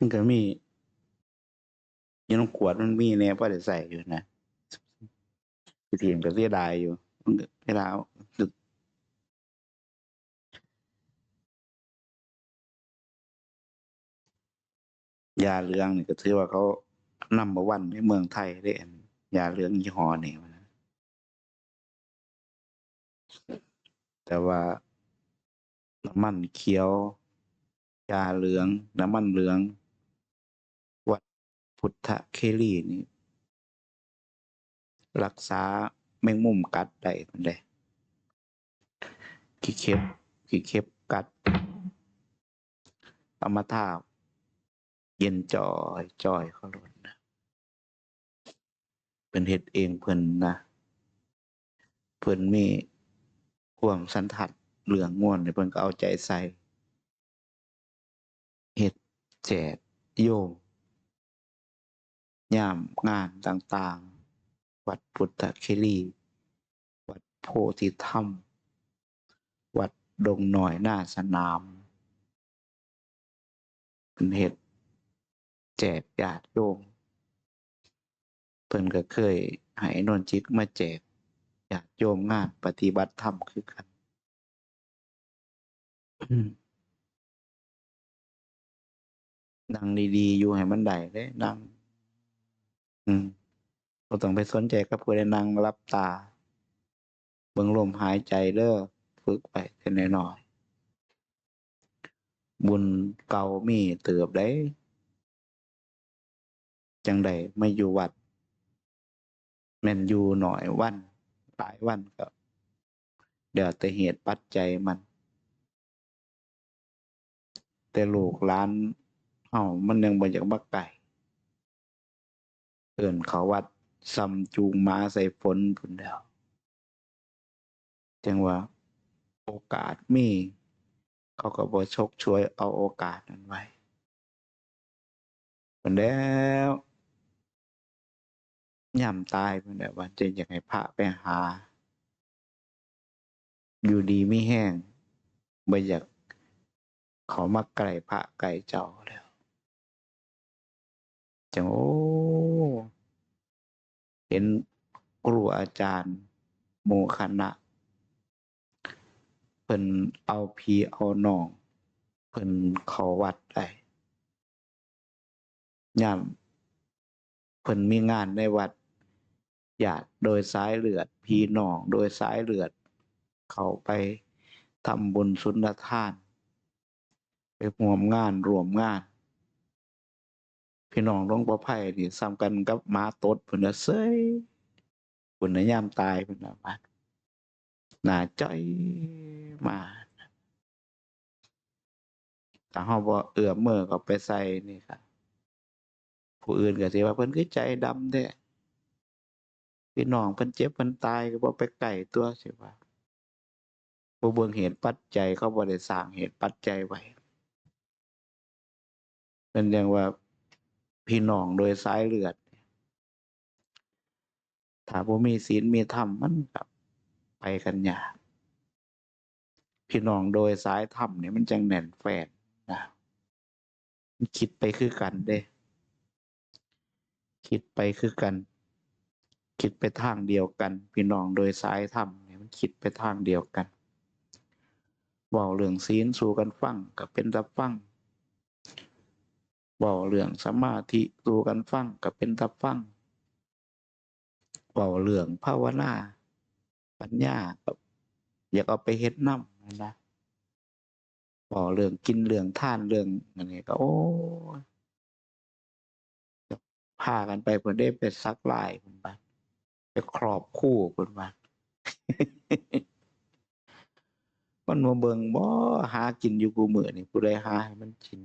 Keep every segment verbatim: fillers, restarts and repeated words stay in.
มันก็มี อยู่นำขวดมันมีแหน่ พอได้ใช้อยู่นะ สิถิ่มก็เสียดายอยู่ มันก็เวลา ยาเหลืองนี่ก็ถือว่าเขา number one ในเมืองไทยเด้ อันยาเหลืองยี่ห้อนี่นะ แต่ว่าน้ำมันเขียว ยาเหลือง น้ำมันเหลือง วัดพุทธคีรีนี่ รักษาแมงมุมกัดได้พุ้นเด้ ขี้เข็บ ขี้เข็บกัด เอามาทา เย็นจ่อยจ่อยเขาโลดนะ เพิ่นเฮ็ดเองเพิ่นนะ เพิ่นมีความสันทัดเรื่องม่วนนี่ เพิ่นก็เอาใจใส่ เฮ็ดแจกโยม ยามงานต่างๆ วัดพุทธคีรี วัดโพธิธรรม วัดดงน้อยนาสนาม เพิ่นเฮ็ดแจกญาติโยม เพิ่นก็เคยให้นนท์จิตมาแจกญาติโยมงานปฏิบัติธรรมคือกัน นั่งดีๆ อยู่ให้มันได้เด้ นั่ง อืม บ่ต้องไปสนใจกับผู้ใด นั่งหลับตา เบิ่งลมหายใจเด้อ ฝึกไว้แต่น้อยๆ บุญเก่ามีเติบเด้ จั่งได้มาอยู่วัด แม่นอยู่น้อยวัน หลายวันก็แล้วแต่เหตุปัจจัยมัน แต่ลูกหลานเฮามันยังบ่อยากมาใกล้ เอิ้นเข้าวัดส่ำจูงหมาใส่ฝนพู้นแหล้ว จั่งว่าโอกาสมี เขาก็บ่ฉกฉวยเอาโอกาสนั้นไว้ พู้นแหล้ว ยามตายพู้นแหละ ว่าจะอยากให้พระไปหา อยู่ดีมีแฮง บ่อยากเข้ามาใกล้พระใกล้เจ้าแล้ว จั่ง โอ้ เห็นครูอาจารย์หมู่คณะ เพิ่นเอาพี่เอาน้อง เพิ่นเข้าวัดได้ ยามเพิ่นมีงานในวัด ญาติโดยสายเลือด พี่น้องโดยสายเลือด เข้าไปทำบุญสุณทาน ไปร่วมงาน ร่วมงาน พี่น้องหลวงพ่อไพนี่ส่ำกันกับหมาตดพู้นน่ะ เซ้ย พู้นน่ะ ยามตายพู้นน่ะ บาดหน้าจ้อยมา ถ้าเฮาบ่เอื้อมมือเข้าไปใส่นี่ก็ ผู้อื่นก็สิว่า เพิ่นคือใจดำแท้ พี่น้องเพิ่นเจ็บเพิ่นตายก็บ่ไปใกล้ตั๊ว สิว่า บ่เบิ่งเหตุปัจจัย เขาบ่ได้สร้างเหตุปัจจัยไว้ เพิ่นจั่งว่าพี่น้องโดยสายเลือด ถ้าบ่มีศีลมีธรรม มันก็ไปกันยาก พี่น้องโดยสายธรรมนี่มันจั่งแน่นแฟ้นนะ มันคิดไปคือกันเด้ คิดไปคือกัน คิดไปทางเดียวกัน พี่น้องโดยสายธรรมนี่มันคิดไปทางเดียวกัน เว้าเรื่องศีลสู่กันฟังก็เป็นตาฟัง เว้าเรื่องสมาธิสู่กันฟังก็เป็นตาฟัง เว้าเรื่องภาวนา ปัญญาก็อยากเอาไปเฮ็ดนำนะ เว้าเรื่องกินเรื่องทานเรื่องอันนี้ก็ โอ้ย พากันไปพู้นเด้ ไปสักลายพู้นบาด ไปครอบครูพู้นบาด มันมาเบิ่งบ่ หากินอยู่คู่มื้อนี่ ผู้ใดหาให้มันกิน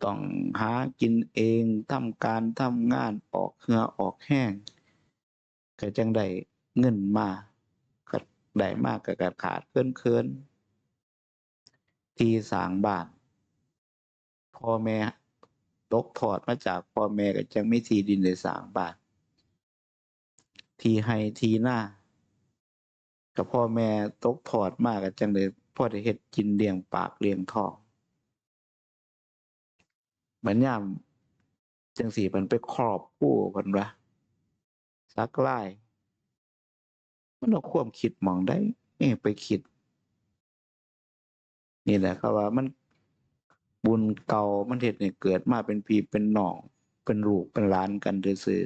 ต้องหากินเอง ทำการทำงาน ออกเหื่อออกแฮง ก็จั่งได้เงินมา ก็ได้มาก็ขาดๆเขินๆ ที่สร้างบ้าน พ่อแม่ตกทอดมาจากพ่อแม่ ก็จั่งมีที่ดินได้สร้างบ้าน ที่ไร่ที่นา ก็พ่อแม่ตกทอดมา ก็จั่งได้พอได้เฮ็ดกินเลี้ยงปากเลี้ยงท้อง บัดยามจั่งซี้เพิ่นไปครอบครูเพิ่นว่า สักลาย มันเอาความคิดหม่องใดไปคิด นี่แหละเขาว่ามัน บุญเก่ามันเฮ็ดให้เกิดมาเป็นพี่เป็นน้อง เป็นลูกเป็นหลานกันซื่อ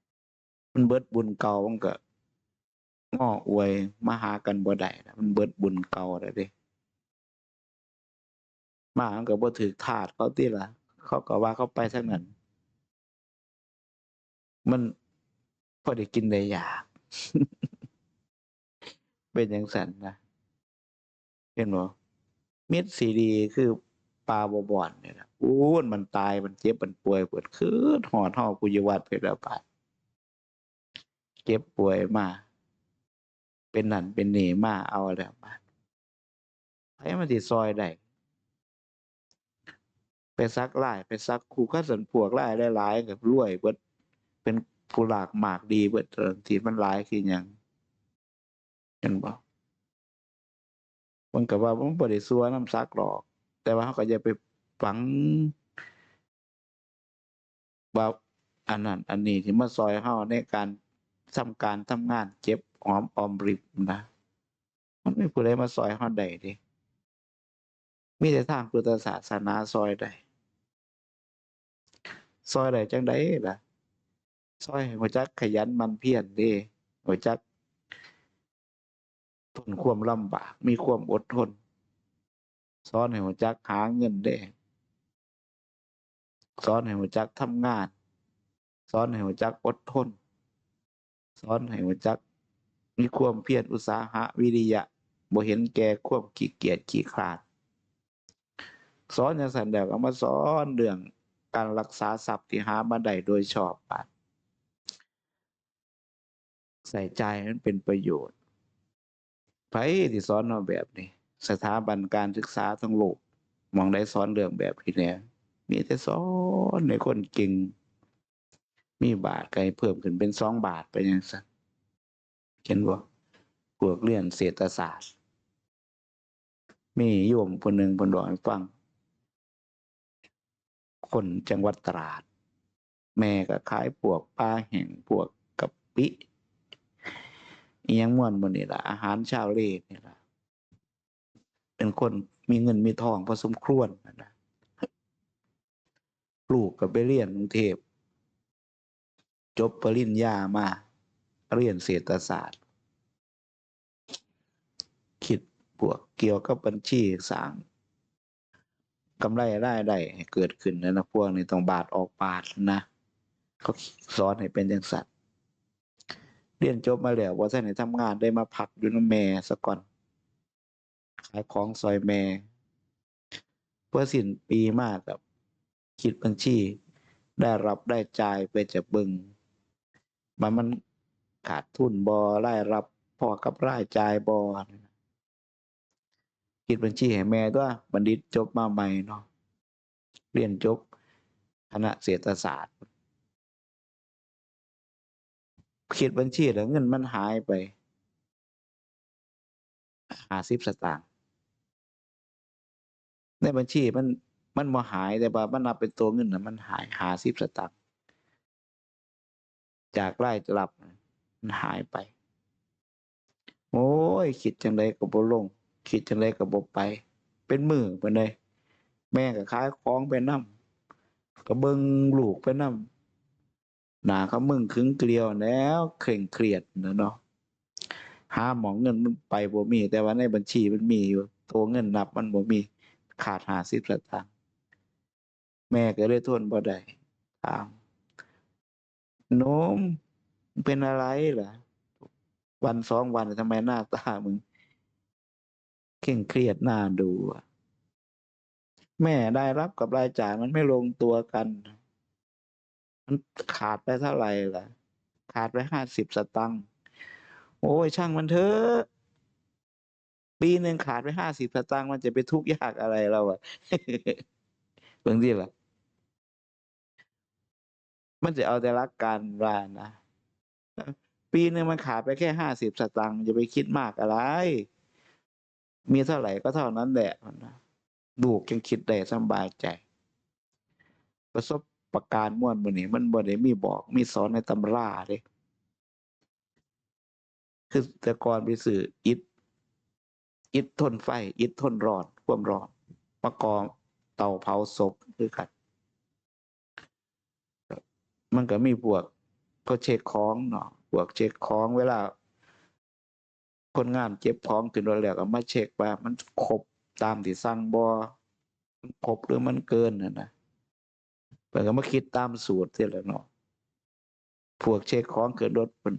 ๆ มันเบิดบุญเก่ามันก็งออวยมาหากันบ่ได้ละ มันเบิดบุญเก่าแล้วเด้ มามันก็บ่ถืกธาตุเขาติล่ะ เขาก็ว่าเขาไปทางนั้น มันพอได้กินได้อยาก เป็นจั่งซั้นนะ เห็นบ่ มิตรสิดีคือป่าบ่บอนนี่ล่ะ โอ้ย มันตาย มันเจ็บ มันป่วย เพิ่นคิดฮอดเฮา ผู้อยู่วัดเพิ่นละบาด เจ็บป่วยมา เป็นนั่นเป็นนี่มา เอาแล้วบาด ไผมันสิซ่อยได้ ไปสักลาย ไปสักคุ คันซั้นพวกลายหลายๆ ก็รวยเบิด เป็นผู้ลากหมากดีเบิด ที่มันหลายคือหยัง เห็นบ่ มันก็ว่ามันบ่ได้ซั่วนำสักดอก แต่ว่าเฮาก็อย่าไปหวัง ว่าอันนั้นอันนี้ที่มาซ่อยเฮาในการทำการทำงานเก็บหอมออมริบนะ มันมีผู้ใดมาซ่อยเฮาได้เด้ มีแต่ทางพุทธศาสนาซ่อยได้ ซ่อยได้จั่งใดล่ะ ซ่อยให้รู้จักขยันหมั่นเพียรเด้ รู้จักทนความลำบาก มีความอดทน สอนให้รู้จักหาเงินเด้ สอนให้รู้จักทำงาน สอนให้รู้จักอดทน สอนให้รู้จักมีความเพียรอุตสาหะวิริยะ บ่เห็นแก่ความขี้เกียจขี้คร้าน สอนจั่งซั้นแล้วก็มาสอนเรื่องการรักษาทรัพย์ที่หามาได้โดยชอบบาด ใช้จ่ายให้มันเป็นประโยชน์ ไผสิสอนเฮาแบบนี้ สถาบันการศึกษาทั้งโลก หม่องใดสอนเรื่องแบบนี้แหน่ มีแต่สอนให้คนเก่ง มีบาทก็ให้เพิ่มขึ้นเป็นสองบาทไปจั่งซั้น เห็นบ่ พวกเรียนเศรษฐศาสตร์ มีโยมผู้หนึ่งเพิ่นเว้าให้ฟัง คนจังหวัดตราด แม่ก็ขายพวกปลาแห้ง พวกกะปิ อิหยังม่วนหมู่นี่ล่ะ อาหารชาวเลนี่ล่ะ เป็นคนมีเงินมีทองพอสมควรนั่นนะ ลูกก็ไปเรียนกรุงเทพฯ จบปริญญามา เรียนเศรษฐศาสตร์ คิดพวกเกี่ยวกับบัญชี สร้างกำไรรายได้ให้เกิดขึ้นนะ พวกนี้ต้องบาทออกบาทนะ เขาสอนให้เป็นจั่งซั้น เรียนจบมาแล้วบ่ทันได้ทำงาน ได้มาพักอยู่นำแม่ซะก่อน ขายของซ่อยแม่ พอสิ้นปีมาก็คิดบัญชี รายรับรายจ่าย เพื่อจะเบิ่งว่ามันขาดทุนบ่ รายรับพอกับรายจ่ายบ่ คิดบัญชีให้แม่ตั่ว บัณฑิตจบมาใหม่เนาะ เรียนจบคณะเศรษฐศาสตร์ คิดบัญชีแล้วเงินมันหายไปห้าสิบสตางค์ ในบัญชีมัน มันบ่หาย แต่ว่ามันนับเป็นตัวเงินน่ะ มันหายห้าสิบสตางค์ จากรายรับน่ะ มันหายไป โอ้ย คิดจั่งใดก็บ่ลง คิดจั่งใดก็บ่ไป เป็นมื้อไปเลย แม่ก็ขายของไปนำ ก็เบิ่งลูกไปนำ หน้าขมึงขรึงเกลียวแหล้ว เคร่งเครียดน่ะเนาะ หาหม่องเงินมันไปบ่มี แต่ว่าในบัญชีมันมีอยู่ ตัวเงินนับมันบ่มี ขาดห้าสิบสตางค์ แม่ก็เลยทนบ่ได้ ถาม "หนุ่ม เป็นอะไรเหรอ วันสองวันทำไมหน้าตามึงเคร่งเครียดน่าดูอะ" "แม่ รายรับกับรายจ่ายมันไม่ลงตัวกัน มันขาดไปเท่าไหร่ล่ะ" "ขาดไปห้าสิบสตางค์" "โอ้ย ช่างมันเถอะ ปีหนึ่งขาดไปห้าสิบสตางค์ มันจะไปทุกข์ยากอะไรเราอะ" เบิ่งติล่ะ มันสิเอาแต่หลักการว่านะ ปีหนึ่งมันขาดไปแค่ห้าสิบสตางค์ อย่าไปคิดมากอะไร มีเท่าไหร่ก็เท่านั้นแหละ ลูกยังคิดได้สำบายใจ ประสบการณ์ม่วนหมู่นี้มันบ่ได้มีบอกมีสอนในตำราเด้ คือแต่ก่อนไปซื้ออิฐ อิฐทนไฟ อิฐทนร้อน ความร้อน มาก่อเตาเผาศพคือกัน มันก็มีพวกเขาเช็คของเนาะ พวกเช็คของ เวลาคนงานเก็บของขึ้นรถแล้วก็มาเช็คว่ามันครบตามที่สั่งบ่ มันครบหรือมันเกินน่ะนะ เพิ่นก็มาคิดตามสูตรซี้แหละเนาะ พวกเช็คของขึ้นรถเพิ่น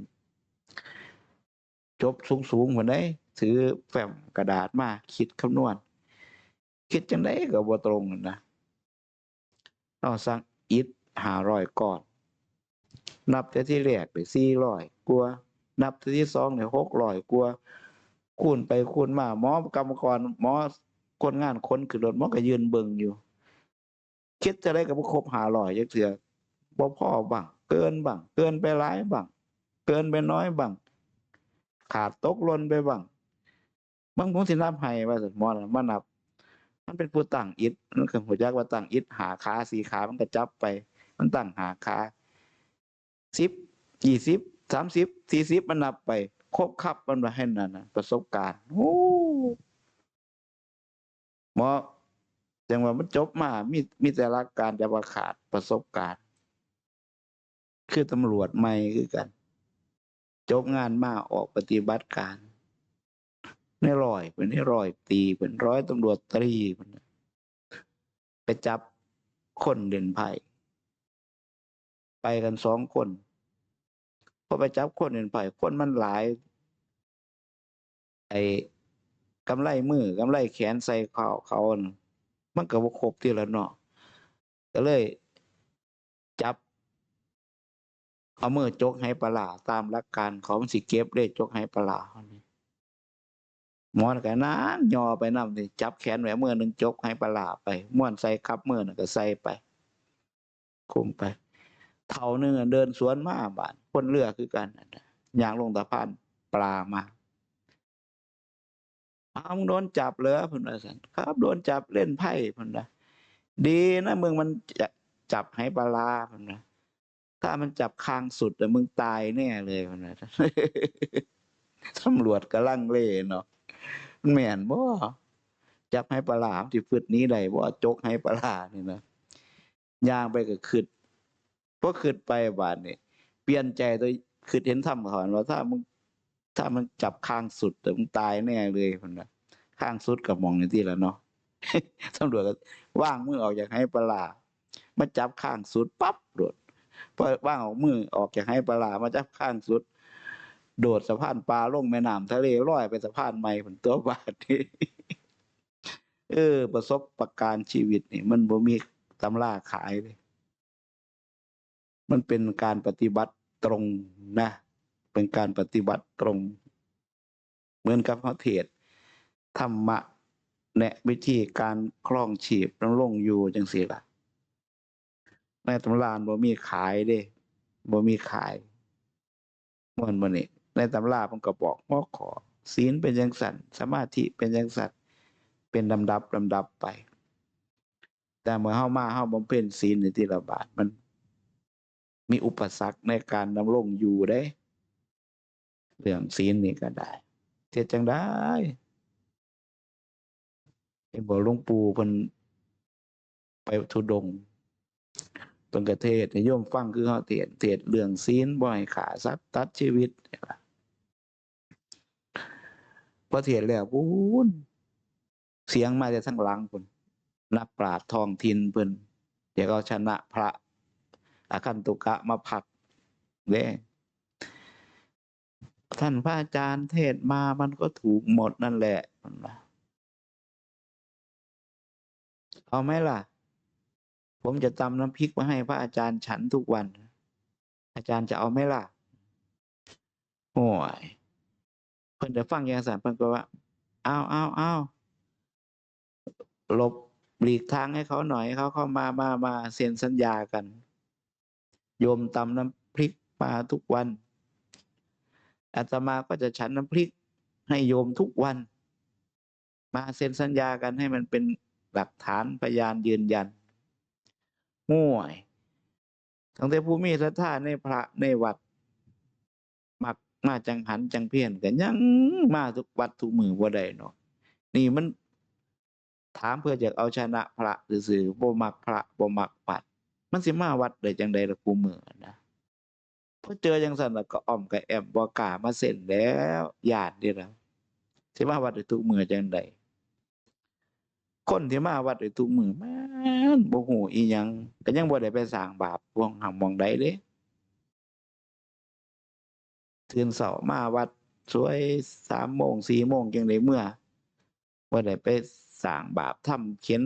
จบสูงๆ พุ้นเด้ ถือแฟ้มกระดาษมาคิดคำนวณ คิดจั่งใดก็บ่ตรงนะ เฮาสั่งอิฐห้าร้อยก้อน นับแต่ทีแรกได้สี่ร้อยกว่า นับแต่ทีสองได้หกร้อยกว่า คูณไปคูณมา หมอกรรมกร หมอคนงานขนขึ้นรถ หมอก็ยืนเบิ่งอยู่ คิดจั่งใดก็บ่ครบห้าร้อยจักเทื่อ บ่พอบ้าง เกินบ้าง เกินไปหลายบ้าง เกินไปน้อยบ้าง ขาดตกหล่นไปบ้าง บางคนสินับให้ว่าซั่น หมอนั่นมานับ มันเป็นผู้ตั้งอิฐ มันก็รู้จักว่าตั้งอิฐห้าขา สี่ขา มันก็จับไป มันตั้งห้าขา สิบ ยี่สิบ สามสิบ สี่สิบ มันนับไป ครบคับ มันว่าให้นั่นน่ะ ประสบการณ์ โอ้ หมอ จั่งว่ามันจบมา มี มีแต่หลักการ แต่ว่าขาดประสบการณ์ คือตำรวจใหม่คือกัน จบงานมาออกปฏิบัติการ นายร้อย เป็นนายร้อยตี เป็นร้อยตำรวจตรี เป็น ไปจับคนเล่นไพ่ ไปกันสองคน พอไปจับคนเล่นไพ่ คนมันหลาย ไอ้กำไลมือกำไลแขนใส่เขา เขาน่ะ มันก็บ่ครบติล่ะเนาะ ก็เลยจับ เอามือจกไหปลาร้า ตามหลักการเขามันสิเก็บเด้ จกไหปลาร้าเขานี่ หมอนั่นก็นั่งย่อไปนำนี่ จับแขนไว้มือหนึ่ง จกไหปลาร้าไป ม้วนใส่คับมือนั่นก็ใส่ไป คุมไป เฒ่าหนึ่งอะเดินสวนมาบาด คนเรือคือกันนั่นน่ะ ย่างลงสะพานปลามา "อ้าว มึงโดนจับเหรอ" เพิ่นว่าซั่น "ครับ โดนจับเล่นไพ่" เพิ่นว่า "ดีนะมึงมันจะจับไหปลาร้า" เพิ่นว่า "ถ้ามันจับข้างสุดอะ มึงตายแน่เลย" เพิ่นว่า ตำรวจก็ลังเลเนาะ มันแม่นบ่ จับไหปลาร้า มันสิฟึดหนีได้บ่ จกไหปลาร้านี่นะ ย่างไปก็คิด พอคิดไปบาดนี้ เปลี่ยนใจ ตัวคิดเห็นธรรมเขาว่า "ถ้ามึง ถ้ามันจับข้างสุดอะ มึงตายแน่เลย" เพิ่นว่า "ข้างสุดก็หม่องนี่ติล่ะเนาะ" ตำรวจก็วางมือออกจากไหปลาร้า มาจับข้างสุดปั๊บโลด พอวางออกมือออกจากไหปลาร้า มาจับข้างสุด โดดสะพานปลาลงแม่น้ำทะเล ลอยไปสะพานใหม่พุ้นตั๊วบาดนี้ เออ ประสบการณ์ชีวิตนี่มันบ่มีตำราขายเลย มันเป็นการปฏิบัติตรงนะ เป็นการปฏิบัติตรง เหมือนกับเฮาเทศน์ธรรมะ แนะวิธีการครองชีพดำรงอยู่จั่งซี้ล่ะ ในตำราบ่มีขายเด้ บ่มีขาย ม่วนบ่นี่ ในตำราเพิ่นก็บอกหัวข้อ ศีลเป็นจั่งซั้น สมาธิเป็นจั่งซั้น เป็นลำดับ ลำดับไป แต่เมื่อเฮามา เฮาบำเพ็ญศีลนี่ติล่ะบาด มันมีอุปสรรคในการดำรงอยู่เด้ เรื่องศีลนี่ก็ได้ เฮ็ดจั่งใด เห็นบ่ หลวงปู่เพิ่นไปธุดงค์ เพิ่นก็เทศน์ให้โยมฟังคือเฮาเทศน์ เทศน์เรื่องศีล บ่ให้ฆ่าสัตว์ ตัดชีวิต พอเทศน์แล้วพุ้น เสียงมาแต่ทางหลังพุ้น นักปราชญ์ท้องถิ่นเพิ่น อยากเอาชนะพระอาคันตุกะมาพักเด้ "ท่านพระอาจารย์เทศน์มามันก็ถูกหมดนั่นแหละ" เพิ่นว่า "เอาไหมล่ะ ผมจะตำน้ำพริกมาให้พระอาจารย์ฉันทุกวัน อาจารย์จะเอาไหมล่ะ" โอ้ย เพิ่นได้ฟังจั่งซั้น เพิ่นก็ว่า "เอา เอา เอา หลบหลีกทางให้เขาหน่อย เขาเข้ามา มา มา เซ็นสัญญากัน โยมตำน้ำพริกมาทุกวัน อาตมาก็จะฉันน้ำพริกให้โยมทุกวัน มาเซ็นสัญญากันให้มันเป็นหลักฐานพยานยืนยัน" ห้วย ตั้งแต่ผู้มีศรัทธาในพระในวัด มักมาจังหันจังเพี้ยน ก็ยังมาทุกวัดทุกมื้อบ่ได้เนาะ นี่มันถามเพื่ออยากเอาชนะพระซื่อๆ บ่มักพระ บ่มักวัด มันสิมาวัดได้จังใดล่ะ คู่มื้อนะ พอเจอจังซั่นแล้วก็อ้อมก็แอ้ม บ่กล้ามาเซ็นแล้ว ย้านเด้ล่ะ สิมาวัดได้ทุกมื้อจังใด คนที่มาวัดได้ทุกมื้อ มันบ่ฮู้อีหยัง ก็ยังบ่ได้ไปสร้างบาปหม่องหั้นหม่องใดเด้ ตื่นเช้ามาวัดสวย สามโมง สี่โมง จังได้เมือ บ่ได้ไปสร้างบาปทำเข็ญ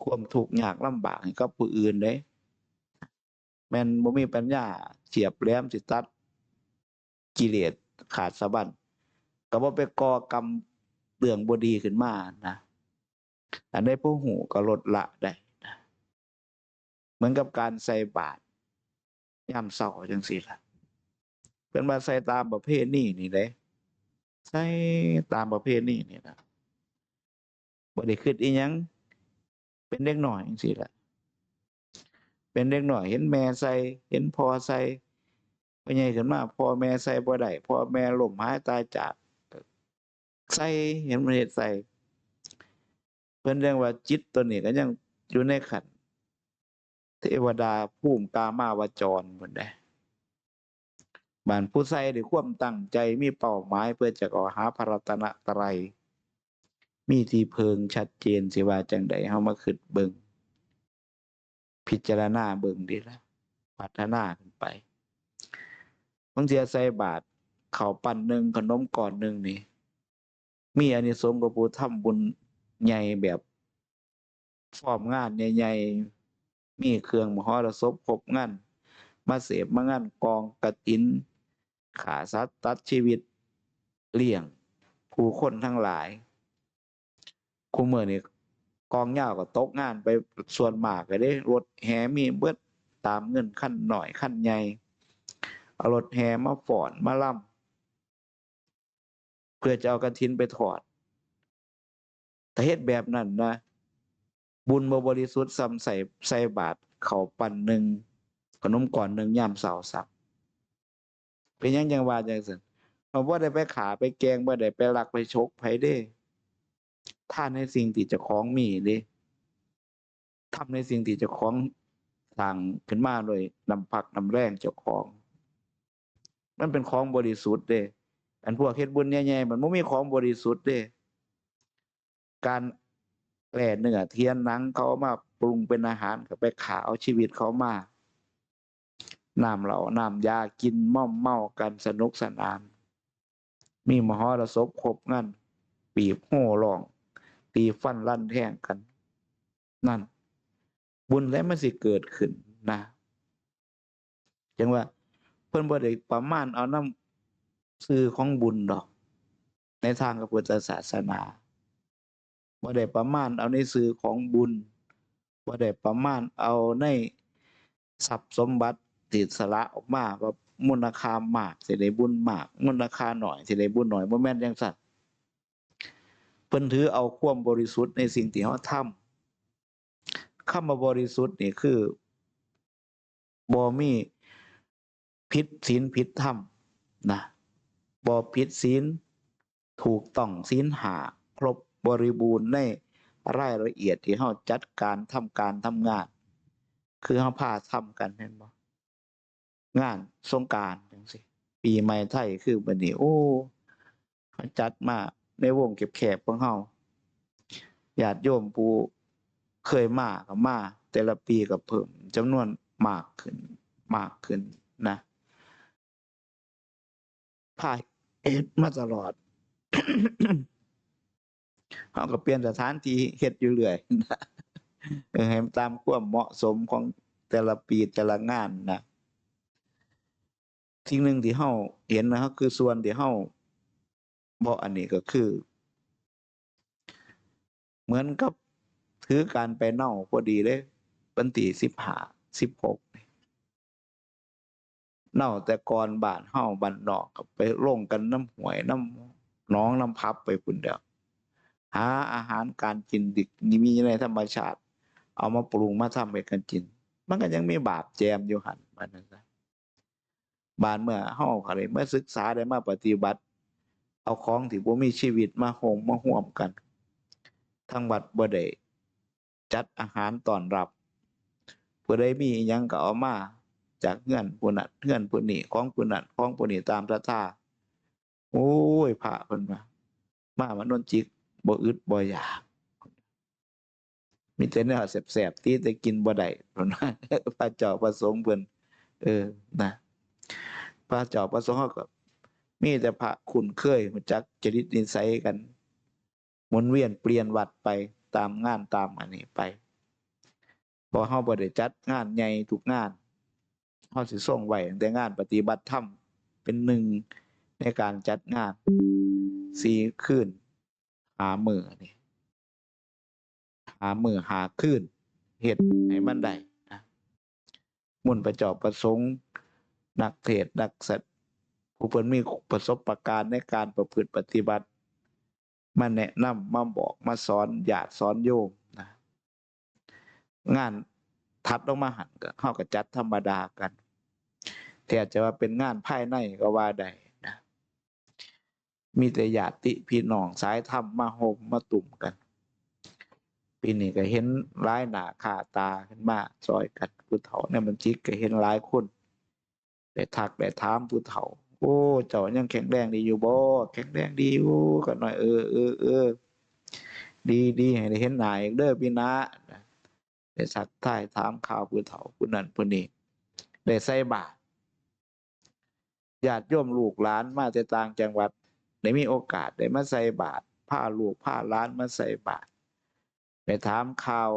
ความทุกข์ยากลำบากให้กับผู้อื่นเด้ แม่นบ่มีปัญญาเฉียบแหลมสิตัดกิเลสขาดสะบั้น ก็บ่ไปก่อกรรมเรื่องบ่ดีขึ้นมานะ อันใดผู้ฮู้ก็ลดละได้นะ เหมือนกับการใส่บาตรยามเช้าจังซี่ล่ะ เพิ่นว่าใส่ตามประเพณีนี่เด้ ใส่ตามประเพณีนี่ล่ะ บ่ได้คิดอีหยัง เป็นเด็กน้อยจังซี่ล่ะ เป็นเด็กน้อยเห็นแม่ใส่ เห็นพ่อใส่ พอใหญ่ขึ้นมาพ่อแม่ใส่บ่ได้ พ่อแม่ล้มหายตายจาก ใส่ เห็นมันเฮ็ดใส่ เพิ่นเรียกว่าจิตตัวนี้ก็ยังอยู่ในขั้นเทวดาภูมิกามาวจรพุ้นเด้ บาดผู้ใส่ด้วยความตั้งใจมีเป้าหมายเพื่อจะเข้าหาพระรัตนตรัย มีที่เพิ่งชัดเจน สิว่าจังใด เฮามาคิดเบิ่ง พิจารณาเบิ่งดีละ พัฒนาขึ้นไป บางเทื่อใส่บาตรข้าวปั้นหนึ่ง ขนมก้อนหนึ่งนี่ มีอานิสงส์กว่าผู้ทำบุญใหญ่แบบ ฟอร์มงานใหญ่ๆ มีเครื่องมหรสพครบงาน มาเสพมางานกองกฐิน ฆ่าสัตว์ตัดชีวิต เลี้ยงผู้คนทั้งหลาย คุมื้อนี้กลองยาวก็ตกงานไปส่วนมากก็เด้ รถแห่มีเบิด ตามเงินคันน้อยคันใหญ่ เอารถแห่มาฟ้อนมาลำ เพื่อจะเอากฐินไปทอด ถ้าเฮ็ดแบบนั้นนะ บุญบ่บริสุทธิ์ส่ำใส่ ใส่บาตรข้าวปั้นหนึ่ง ขนมก้อนหนึ่งยามเช้าซ้ำ เป็นหยังจังว่าจังซั่น เฮาบ่ได้ไปฆ่าไปแกล้ง บ่ได้ไปลักไปฉกไผเด้ ทานในสิ่งที่เจ้าของมีเด้ ทำในสิ่งที่เจ้าของสร้างขึ้นมาโดยน้ำพักน้ำแรงเจ้าของ มันเป็นของบริสุทธิ์เด้ อันพวกเฮ็ดบุญใหญ่ๆ มันบ่มีของบริสุทธิ์เด้ การแล่เนื้อเทียนหนังเขามาปรุงเป็นอาหาร ก็ไปฆ่าเอาชีวิตเขามา น้ำเหล้าน้ำยากินม่อมเมากันสนุกสนาน มีมหรสพครบงาน ปีบโห่ร้อง ตีฟันลั่นแทงกัน นั่น บุญใดมันสิเกิดขึ้นนะ จังว่าเพิ่นบ่ได้ประมาณเอานำชื่อของบุญดอก ในทางพระพุทธศาสนา บ่ได้ประมาณเอาในชื่อของบุญ บ่ได้ประมาณเอาในทรัพย์สมบัติที่สละออกมา ว่ามูลค่ามากสิได้บุญมาก มูลค่าน้อยสิได้บุญน้อย บ่แม่นจังซั่น เพิ่นถือเอาความบริสุทธิ์ในสิ่งที่เฮาทำ คำว่าบริสุทธิ์นี่คือ บ่มีผิดศีลผิดธรรมนะ บ่ผิดศีล ถูกต้องศีลห้า ครบบริบูรณ์ในรายละเอียดที่เฮาจัดการทำการทำงาน คือเฮาพาทำกันแม่นบ่ งานสงกรานต์จังซี้ ปีใหม่ไทยคือบัดนี้ โอ้ เฮาจัดมาในวงแคบๆของเฮา ญาติโยมผู้เคยมาก็มา แต่ละปีก็เพิ่มจำนวนมากขึ้น มากขึ้นนะ พาเฮ็ดมาตลอด เฮาก็เปลี่ยนสถานที่เฮ็ดอยู่เรื่อย เออ ให้มันตามความเหมาะสมของแต่ละปีแต่ละงานนะ สิ่งหนึ่งที่เฮาเห็นนะ คือส่วนที่เฮาบ่อันนี้ก็คือ เหมือนกับถือการไปเน่าพอดีเลย วันที่สิบห้า สิบหก นี่ เน่าแต่ก่อนบ้านเฮาบ้านนอกก็ไปลงกันนำห้วยนำหนองนำผับไปพู้นแหล้ว หาอาหารการกินที่มีในธรรมชาติ เอามาปรุงมาทำให้กันกิน มันก็ยังมีบาปแจมอยู่หั่น ว่าซั่นซะ บาดเมื่อเฮาก็ได้มาศึกษา ได้มาปฏิบัติ เอาของที่บ่มีชีวิตมาโฮมมาฮวมกัน ทางวัดบ่ได้จัดอาหารต้อนรับ ผู้ใดมีอิหยังก็เอามาจากเฮือนผู้นั้น เฮือนผู้นี้ ของผู้นั้น ของผู้นี้ ตามศรัทธา โอ้ย พระเพิ่นว่า มาวัดโนนจิก บ่อึดบ่อยาก มีแต่แนวแสบๆ ติแต่กินบ่ได้ พระเจ้าพระสงฆ์เพิ่น เออ นะ พระเจ้าพระสงฆ์เฮาก็มีแต่พระคุ้นเคย รู้จักจริตนิสัยกัน หมุนเวียนเปลี่ยนวัดไปตามงานตามอันนี้ไป เพราะเฮาบ่ได้จัดงานใหญ่ทุกงาน เฮาสิทรงไว้ตั้งแต่งานปฏิบัติธรรมเป็นหนึ่งในการจัดงาน สี่คืนห้ามื้อนี่ ห้ามื้อห้าคืน เฮ็ดให้มันได้นะ มุ่นพระเจ้าพระสงฆ์ นักเทศน์นักสะ ผู้เพิ่นมีประสบการณ์ในการประพฤติปฏิบัติ มาแนะนำ มาบอก มาสอนญาติสอนโยมนะ งานถัดลงมาหั่นก็ เฮาก็จัดธรรมดากัน แทบจะว่าเป็นงานภายในก็ว่าได้นะ มีแต่ญาติพี่น้องสายธรรมมาโฮมมาตุ้มกัน ปีนี้ก็เห็นหลายหน้าค่าตาขึ้นมาซอยกัน ผู้เฒ่าในบัญชีก็เห็นหลายคน ได้ทักได้ถามผู้เฒ่า "โอ้ เจ้ายังแข็งแรงดีอยู่บ่?" "แข็งแรงดีอยู่ ก็น้อย เออ เออ เออ ดี ดี ให้ได้เห็นหน้าอีกเด้อปีหน้า" นะ ได้ทักทายถามข่าวผู้เฒ่าผู้นั้นผู้นี้ ได้ใส่บาตร ญาติโยมลูกหลานมาแต่ต่างจังหวัด ได้มีโอกาสได้มาใส่บาตร พาลูกพาหลานมาใส่บาตร ได้ถามข่าว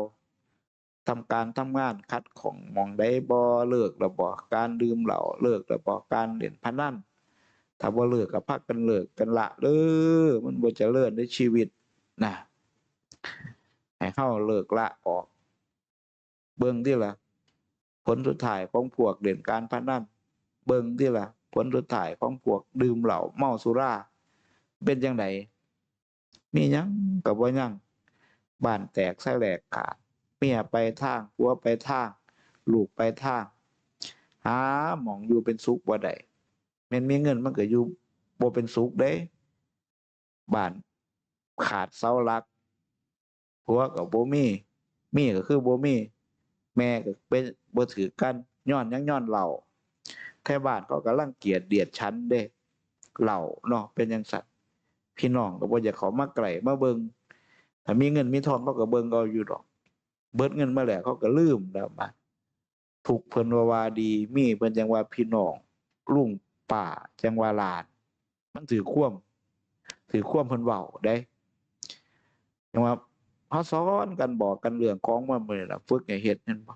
ทำการทำงานขัดข้องหม่องใดบ่ เลิกแล้วบ่ การดื่มเหล้า เลิกแล้วบ่ การเล่นพนัน ถ้าบ่เลิกก็พากันเลิกกันละเด้อ มันบ่เจริญในชีวิตนะ ให้เฮาเลิกละออก เบิ่งติล่ะ ผลสุดท้ายของพวกเล่นการพนัน เบิ่งติล่ะ ผลสุดท้ายของพวกดื่มเหล้าเมาสุรา เป็นจั่งใด มีหยังก็บ่ยัง บ้านแตกสาแหรกขาด เมียไปทาง ผัวไปทาง ลูกไปทาง หาหม่องอยู่เป็นสุขบ่ได้ แม่นมีเงินมันก็อยู่บ่เป็นสุขเด้ บ้านขาดเสาหลัก ผัวก็บ่มี มีก็คือบ่มี แม่ก็เป็น บ่ถือกัน ย้อนหยัง ย้อนเหล้า ไทบ้านเขาก็รังเกียจเดียดฉันเด้ เหล้าเนาะ เป็นจั่งซั้น พี่น้องก็บ่อยากเข้ามาใกล้มาเบิ่ง ถ้ามีเงินมีทองเขาก็เบิ่งเอาอยู่ดอก เบิดเงินมาแล้วเขาก็ลืมแล้วบาด ทุกข์เพิ่นว่าว่าดี มีเพิ่นจั่งว่าพี่น้อง ลุงป้าจั่งว่าหลาน มันถือความ ถือความเพิ่นเว้าเด้ จั่งว่าเฮาสอนกันบอกกันเรื่องของมันมื้อนี้ล่ะ ฝึกให้เฮ็ด แม่นบ่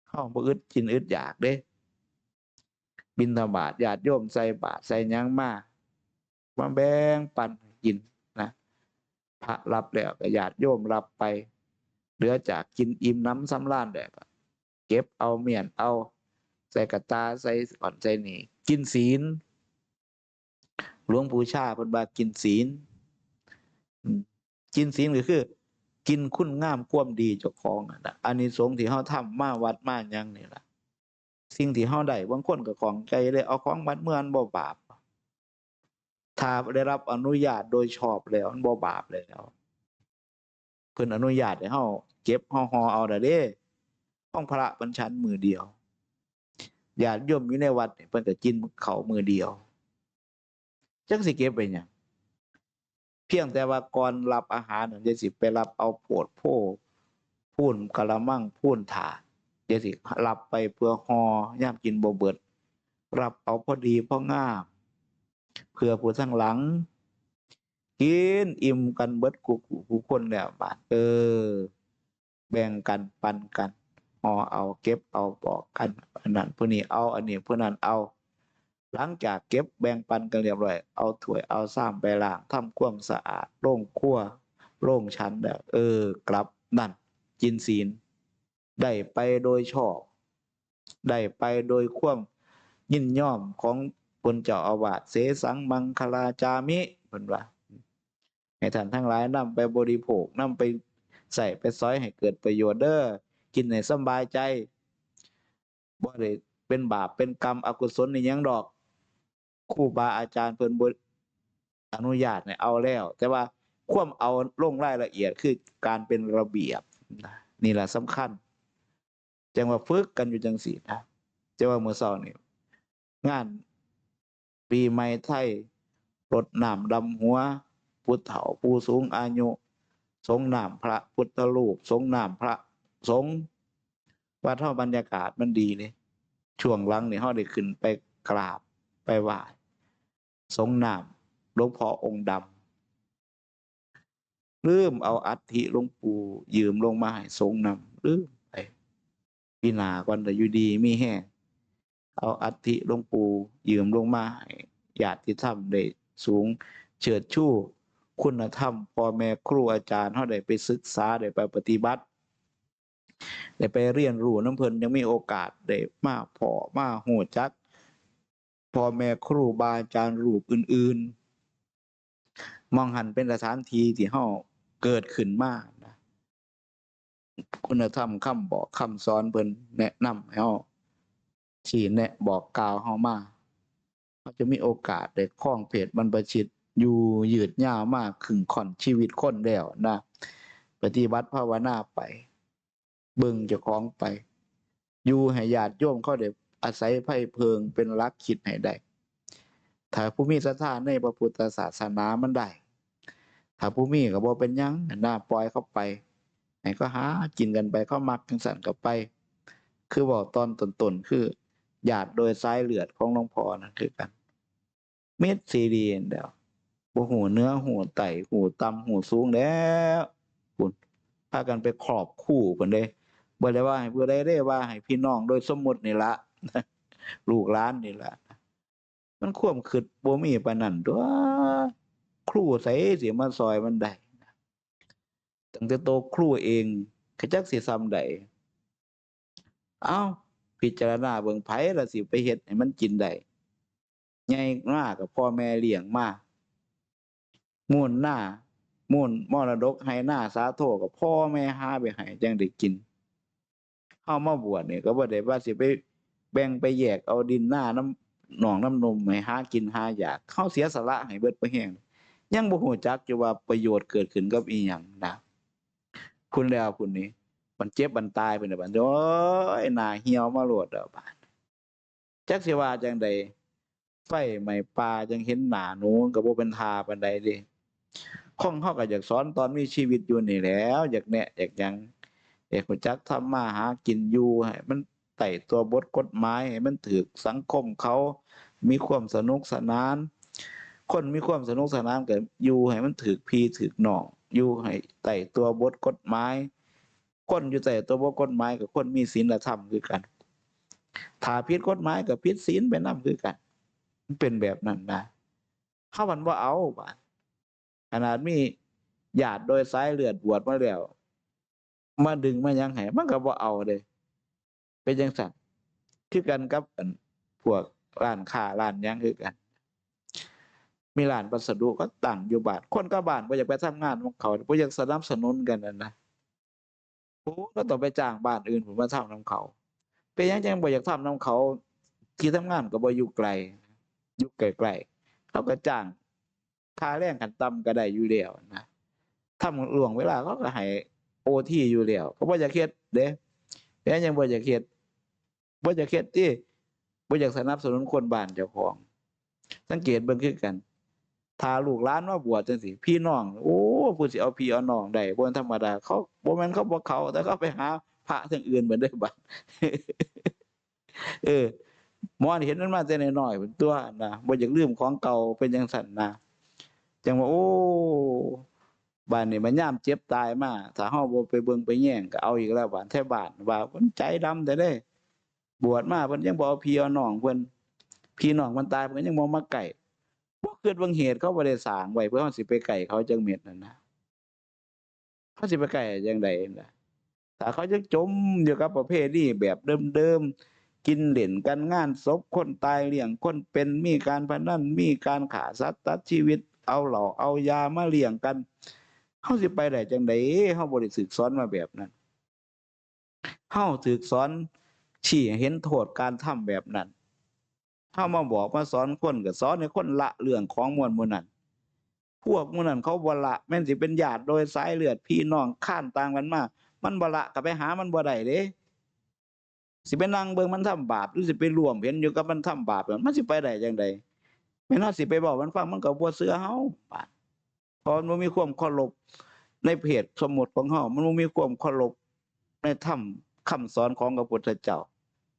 เฮาบ่อึดกินอึดอยากเด้ บิณฑบาต ญาติโยมใส่บาตรใส่หยังมา มาแบ่งปันให้กินนะ พระรับแล้วก็ญาติโยมรับไป เหลือจากกินอิ่มหนำสำราญแล้วก็เก็บเอาเมี้ยนเอา ใส่กะตา ใส่อ่อนใส่นี่ กินศีล หลวงปู่ชาเพิ่นว่ากินศีล อืม กินศีลก็คือ กินคุณงามความดีเจ้าของนั่นล่ะ อานิสงส์ที่เฮาทำมาวัดมาหยังนี่ล่ะ สิ่งที่เฮาได้ บางคนก็ข้องใจเลย เอาของวัดเมือมันบ่บาป ถ้าได้รับอนุญาตโดยชอบแล้วมันบ่บาปแล้ว เพิ่นอนุญาตให้เฮาเก็บเฮาห่อเอาได้เด้ ของพระเพิ่นฉันมื้อเดียว ญาติโยมอยู่ในวัดนี่เพิ่นก็กินข้าวมื้อเดียว จักสิเก็บไว้หยัง เพียงแต่ว่าก่อนรับอาหารนั่น อย่าสิไปรับเอาโพดโพ พูนกะละมัง พูนถาด อย่าสิรับไปเพื่อห่อยามกินบ่เบิด รับเอาพอดีพองาม เพื่อผู้ทางหลัง กินอิ่มกันเบิดกู้ผู้คนแล้วบาด เออ แบ่งกันปันกัน ห่อเอา เก็บเอา บอกกัน อันนั้นผู้นี้เอา อันนี้ผู้นั้นเอา หลังจากเก็บแบ่งปันกันเรียบร้อย เอาถ้วยเอาชามไปล้าง ทำความสะอาดโรงครัว โรงฉันแล้ว เออ กลับ นั่น กินศีล ได้ไปโดยชอบ ได้ไปโดยความยินยอมของเพิ่นเจ้าอาวาส เสสังมังคลาจามิ เพิ่นว่า ให้ท่านทั้งหลายนำไปบริโภค นำไปใช้ไปสอยให้เกิดประโยชน์เด้อ กินให้สำบายใจ บ่ได้เป็นบาปเป็นกรรมอกุศลอิหยังดอก ครูบาอาจารย์เพิ่นบ่อนุญาตให้เอาแล้ว แต่ว่าความเอาลงรายละเอียดคือการเป็นระเบียบนะ นี่ล่ะสำคัญ จั่งว่าฝึกกันอยู่จั่งซี้นะ จั่งว่ามื้อเช้านี่ งานปีใหม่ไทย รดน้ำดำหัวผู้เฒ่าผู้สูงอายุ สรงน้ำพระพุทธรูป สรงน้ำพระสงฆ์ วัดเฮาบรรยากาศมันดีเด้ ช่วงหลังนี่เฮาได้ขึ้นไปกราบไปไหว้ สรงน้ำหลวงพ่อองค์ดำ ลืมเอาอัฐิหลวงปู่ยืมลงมาให้สรงนำ ลืมไป ปีหน้าก่อน แต่อยู่ดีมีแฮง เอาอัฐิหลวงปู่ยืมลงมาให้ญาติธรรมได้สูงเชิดชูคุณธรรม พ่อแม่ครูอาจารย์เฮาได้ไปศึกษา ได้ไปปฏิบัติ ได้ไปเรียนรู้นำเพิ่น ยังมีโอกาสได้มาพ้อมาฮู้จักพ่อแม่ครูบาอาจารย์รูปอื่นๆ หม่องหั้นเป็นสถานที่ที่เฮาเกิดขึ้นมานะ คุณธรรมคำบอกคำสอนเพิ่นแนะนำให้เฮา ชี้แนะบอกกล่าวเฮามา เฮาจะมีโอกาสได้ครองเพศบรรพชิตอยู่ยืดยาวมาครึ่งค่อนชีวิตคนแล้วนะ ปฏิบัติภาวนาไป เบิ่งเจ้าของไป อยู่ให้ญาติโยมเขาได้อาศัยไผเพิงเป็นหลักคิดให้ได้ ถ้าผู้มีศรัทธาในพระพุทธศาสนามันได้ ถ้าผู้มีก็บ่เป็นหยังนะ ปล่อยเขาไป ให้เขาหากินกันไป เขามักจั่งซั้นก็ไป คือเว้าตอนต้นๆ คือญาติโดยสายเลือดของหลวงพ่อนั่นคือกัน มิตรซีดีนั่นแหล้ว บ่ฮู้เหนือฮู้ใต้ ฮู้ต่ำฮู้สูงแล้ว พุ้น พากันไปครอบครูพุ้นเด้ บ่ได้ว่าให้ผู้ใดเด้ ว่าให้พี่น้องโดยสมมุตินี่ละ ลูกหลานนี่ละ มันความคิดบ่มีปานนั้นตั๊ว ครูไสสิมาซ่อยมันได้ ตั้งแต่โตครูเองก็จักสิส่ำใด เอ้า พิจารณาเบิ่ง ไผล่ะสิไปเฮ็ดให้มันกินได้ ใหญ่มาก็พ่อแม่เลี้ยงมา มูลนา มูลมรดกไฮ่นาสาโทก็พ่อแม่หาไปให้จั่งได้กิน เฮามาบวชนี่ก็บ่ได้ว่าสิไปแบ่งไปแยกเอาดินนานำน้องนำนมให้หากินหาอยาก เฮาเสียสละให้เบิดบ่แฮง ยังบ่ฮู้จักอยู่ว่าประโยชน์เกิดขึ้นกับอิหยังนะ พุ้นแล้วพุ้นนี่ มันเจ็บมันตายไปแล้วบัด โอ๊ย หน้าเหี่ยวมาโลดแล้วบัด จักสิว่าจั่งใด ไฟไหม้ป่าจั่งเห็นหน้าหนู ก็บ่เป็นท่าปานใดเด้ ของเฮาก็อยากสอนตอนมีชีวิตอยู่นี่แหล้ว อยากแนะอยากหยัง อยากรู้จักทำมาหากิน อยู่ให้มันไต่ตัวบทกฎหมาย ให้มันถืกสังคมเขา มีความสนุกสนาน คนมีความสนุกสนานก็อยู่ให้มันถืกพี่ถืกน้อง อยู่ให้ไต่ตัวบทกฎหมาย คนอยู่ไต่ตัวบทกฎหมายก็คนมีศีลธรรมคือกัน ถ้าผิดกฎหมายก็ผิดศีลไปนำคือกัน มันเป็นแบบนั้นนะ เฮามันบ่เอาบาด ขนาดมีญาติโดยสายเลือดบวชมาแล้ว มาดึงมาหยังให้ มันก็บ่เอาเด้ เป็นจั่งซั้น คือกันกับอันพวกร้านค้าร้านหยังคือกัน มีร้านวัสดุก็ตั้งอยู่บ้าน คนกลับบ้านบ่อยากไปทำงานของเขา บ่อยากสนับสนุนกันนั่นนะ โอ้ ก็ต้องไปจ้างบ้านอื่นพุ้นมาทำนำเขา เป็นหยังจั่งบ่อยากทำนำเขา ที่ทำงานก็บ่อยู่ไกล อยู่ใกล้ๆ เขาก็จ้างค่าแรงขั้นต่ำก็ได้อยู่แล้วนะ ทำล่วงเวลาเขาก็ให้โอทีอยู่แล้ว ก็บ่อยากเฮ็ดเด้ เป็นหยังจั่งบ่อยากเฮ็ด บ่อยากเฮ็ดติ บ่อยากสนับสนุนคนบ้านเจ้าของ สังเกตเบิ่งคือกัน ถ้าลูกหลานมาบวชจั่งซี้ พี่น้อง โอ้ ผู้สิเอาพี่เอาน้องได้ บ่ธรรมดา เขา บ่แม่นเขาบ่เข้า แต่เขาไปหาพระทางอื่นเบิดเด้บัด เออ หมอนี่เห็นมันมาแต่น้อยๆ พุ้นตั๊วนะ บ่อยากลืมของเก่า เป็นจั่งซั้นนะ จั่งว่า โอ้ บาดนี้มันยามเจ็บตายมา ถ้าเฮาบ่ไปเบิ่งไปแยงก็เอาอีกแล้วบาด แถวบ้านว่า มันใจดำแท้เด้ บวชมาเพิ่นยังบ่เอาพี่เอาน้องเพิ่น พี่น้องเพิ่นตายเพิ่นยังบ่มาใกล้ บ่คิดเบิ่งเหตุเขาบ่ได้สร้างไว้เพื่อเฮาสิไปใกล้เขาจักเม็ดนั่นนะ เฮาสิไปใกล้จั่งใดล่ะ ถ้าเขายังจมอยู่กับประเพณีแบบเดิมๆ กินเล่นกัน งานศพคนตาย เลี้ยงคนเป็น มีการพนัน มีการฆ่าสัตว์ตัดชีวิต เอาเหล้าเอายามาเลี้ยงกัน เฮาสิไปได้จั่งใด เฮาบ่ได้ถูกสอนมาแบบนั้น เฮาถูกสอน ชี้ให้เห็นโทษการทำแบบนั้น เฮามาบอกมาสอนคน ก็สอนให้คนละเรื่องของมวลหมู่นั้น พวกหมู่นั้นเขาบ่ละ แม่นสิเป็นญาติโดยสายเลือดพี่น้องคานต่างกันมา มันบ่ละ ก็ไปหามันบ่ได้เด้ สิไปนั่งเบิ่งมันทำบาป หรือสิไปร่วมเห็นอยู่กับมันทำบาป มันสิไปได้จั่งใด แม่นเฮาสิไปเว้ามันฟัง มันก็บ่เชื่อเฮา บาด เพราะมันบ่มีความเคารพในเพศสมมุติของเฮา มันบ่มีความเคารพในธรรมคำสอนของพระพุทธเจ้า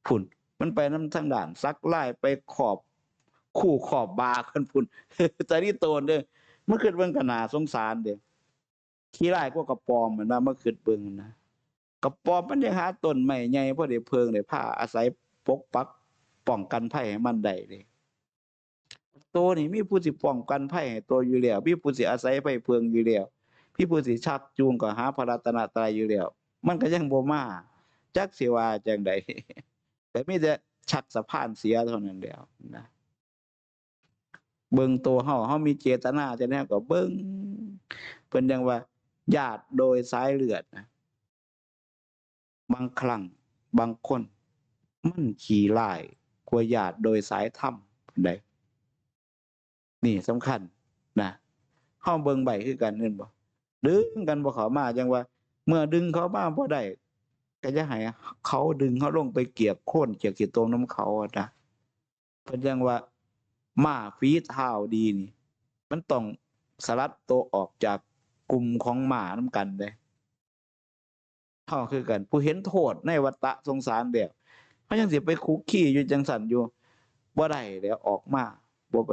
พุ้น มันไปนำทางด้านสักลาย ไปขอบคู่ขอบบากันพุ้น ตาลีโตนเด้อ มันคิดเบิ่งก็น่าสงสารเด้ ขี้ร้ายกว่ากระป๋อม แม่นบ่ มาคิดเบิ่งนะ กระป๋อมมันยังหาต้นไม้ใหญ่พอได้เพิ่งได้พาอาศัยปกปักป้องกันภัยให้มันได้เด้ โตนี่มีผู้สิป้องกันภัยให้โตอยู่แล้ว มีผู้สิอาศัยไผเพิ่งอยู่แล้ว มีผู้สิชักจูงเข้าหาพระรัตนตรัยอยู่แล้ว มันก็ยังบ่มา จักสิว่าจั่งใด ก็มีแต่ชักสะพานเสียเท่านั้นแหล้วนะ เบิ่งโตเฮา เฮามีเจตนาจั่งใดก็เบิ่ง เพิ่นจั่งว่าญาติโดยสายเลือดนะ บางครั้งบางคนมันขี้ร้ายกว่าญาติโดยสายธรรมใด นี่สำคัญนะ เฮาเบิ่งไว้คือกัน แม่นบ่ ดึงกันบ่เข้ามา จั่งว่า เมื่อดึงเข้ามาบ่ได้ ก็อย่าให้เขาดึงเฮาลงไปเกียกโคลนเกียกขี้ตมนำเขาอะนะ เพิ่นจั่งว่า ม้าฝีเท้าดีนี่ มันต้องสลัดโตออกจากกลุ่มของม้านำกันเด้ เฮาคือกัน ผู้เห็นโทษในวัฏฏะสงสารแล้ว เฮายังสิไปคุกคีอยู่จั่งซั้นอยู่ บ่ได้แล้ว ออกมา บ่ไป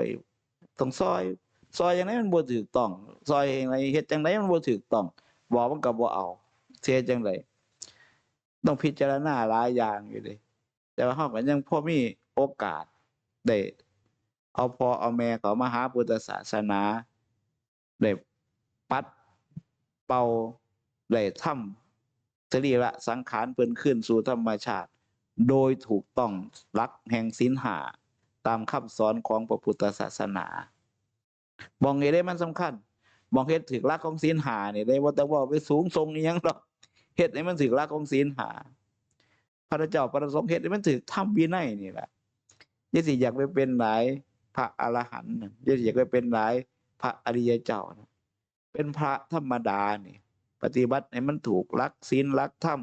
ต้องซ่อย ซ่อยจั่งใดมันบ่ถูกต้อง ซ่อยจั่งใด เฮ็ดจั่งใดมันบ่ถูกต้อง บอกมันก็บ่เอา สิเฮ็ดจั่งใด ต้องพิจารณาหลายอย่างอยู่เด้ แต่ว่าเฮาก็ยังพอมีโอกาสได้เอาพ่อเอาแม่เข้ามาหาพุทธศาสนา ได้ปัดเป่า ได้ทำสรีระสังขารเพิ่นคืนสู่ธรรมชาติ โดยถูกต้องหลักแห่งศีลห้า ตามคำสอนของพระพุทธศาสนา หม่องนี้เด้มันสำคัญ หม่องเฮ็ดถูกหลักของศีลห้านี่เด้ บ่ต้องเว้าไปสูงส่งอิหยังดอก เฮ็ดให้มันถูกหลักของศีลห้า พระเจ้าพระสงฆ์เฮ็ดให้มันถูกธรรมวินัยนี่แหละ อย่าสิอยากไปเป็นหลายพระอรหันต์นะ อย่าสิอยากไปเป็นหลายพระอริยเจ้านะ เป็นพระธรรมดานี่ ปฏิบัติให้มันถูกหลักศีลหลักธรรม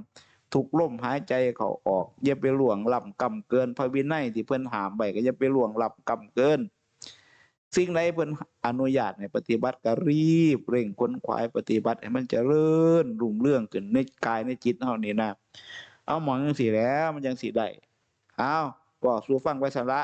ทุกลมหายใจเข้าออก อย่าไปล่วงล้ำก้ำเกินพระวินัยที่เพิ่นห้ามไว้ ก็อย่าไปล่วงล้ำก้ำเกิน สิ่งใดเพิ่นอนุญาตให้ปฏิบัติก็รีบเร่งขวนขวายปฏิบัติให้มันเจริญรุ่งเรืองขึ้นในกายในจิตเฮานี่นะ เอาหม่องจั่งซี้แหละ มันจั่งสิได้ เอา เว้าสู่ฟังไปซั้นละ